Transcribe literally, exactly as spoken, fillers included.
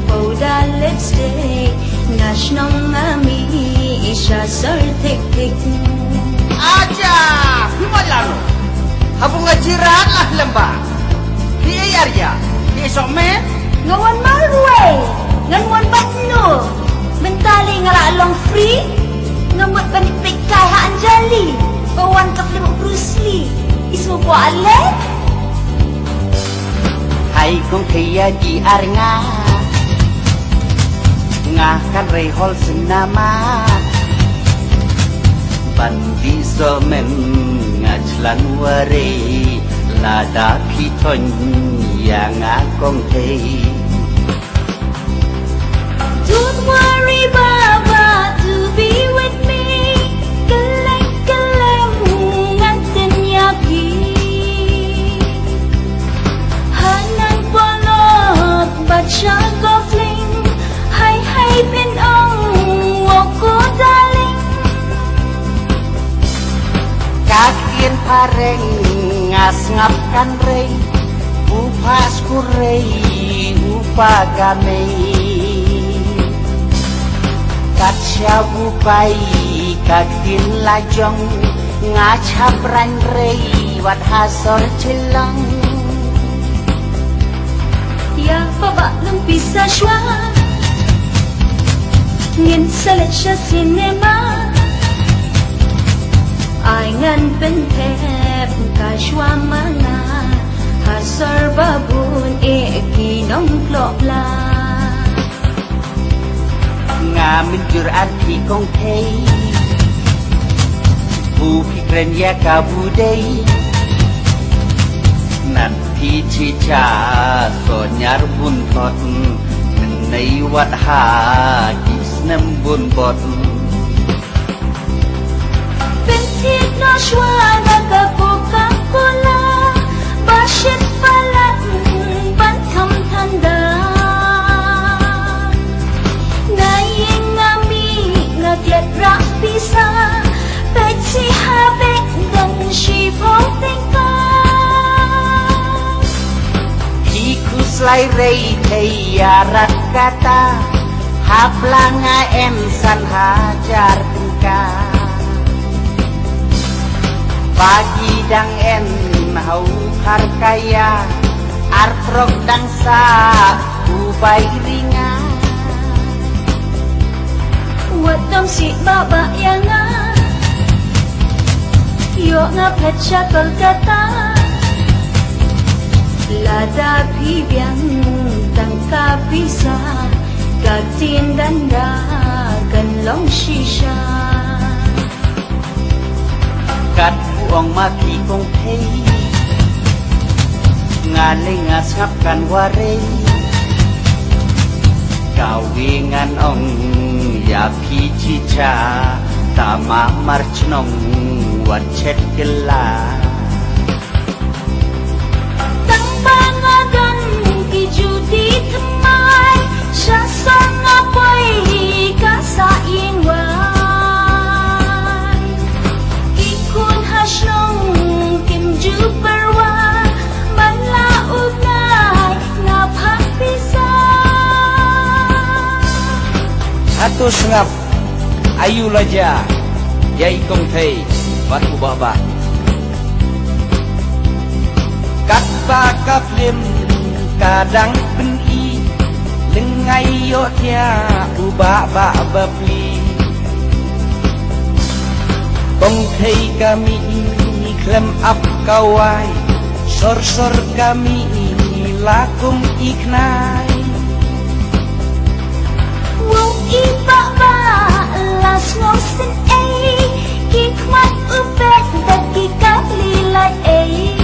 Powder lipstick, nga shnong nga mih sha sor thik thik. Acha, phi wan lano? Haba nga jirat lah lem ba. Phi ei ar ïa, phi ei sok me? Nga wan marwei, ngan wan bad no. Mynta lei nga la long free. Nga mut ban ïa peit kai ha Anjali ba wan ka film u Bruce Lee. I sngewbha ale. Hai kong Thei ïa ki ar nga. Nga kan rei hol cinema. Ban dih soh mem nga chlan warei. Lada phi thon ïa nga kong Thei. Don't worry, Baba, to be with me. Kylleng kylleng ngan tyn ïa phi. Hanang polot bad sha gofling. Hai hai phin ong, oh ko darling. Ka ktien phareng nga sngap kan rei. U phas kurei u pa ka mei. Kat sha u pai ka ktien la jong. Nga chap rang rei wat ha sor Shillong. Ïa paba lum pisa shwa. Ngin sa leit sha cinema. Ai ngan pynthep ka shwa ma nga. Ha sor ba bun eh ki nongklok la. Nga mynjur ar phi kong Thei. Bu phi kren ïa ka bu dei. Nat phi chicha so nyar bun thot. Mynei wat ha ki snem bun bot. Pynthit noh shuwa na ka Coca-Cola ba shit palat ban kham thanda. Nga ïeng nga mih nga thied rah pisa. Peit shi ha bek don shiphew tyngka. Phi khuslai rei thei ïa rat kata. Hap la nga em san hajar tyngka. Ba ki dang em ha u Kharkaya. Arphew dang sah u bai ringa. Wat dom sih baba ïa nga. Ïoh nga phet sha Kolkata. Lada phi biang tang ka pisa, ka ktien danda kan long shisha. Kat u ong ma phi kong Thei, nga lei nga sngap kan warei. Kawei ngan ong ïa phi chicha, tang ma mar chnong wat chet kylla. Tang ba nga don ki juti thymmai, sha sor nga poi ka sah ïing wai. Ki khun ha shnong kim ju pyrwa, man la u nai nga phah pisa. Hato sngap, ayu la jia ïa i kong Thei bad u Bah Bah. Katba ka phlim ka dang pyni, lyngngai ïohthiah u Bah Bah bapli. Kong Thei ka mih khlem ap ka wai, sor sor ka mih la kum i khnai. Wow i Bah Bah la sngewsih ei, ki khmat u peit da ki kali lait ei.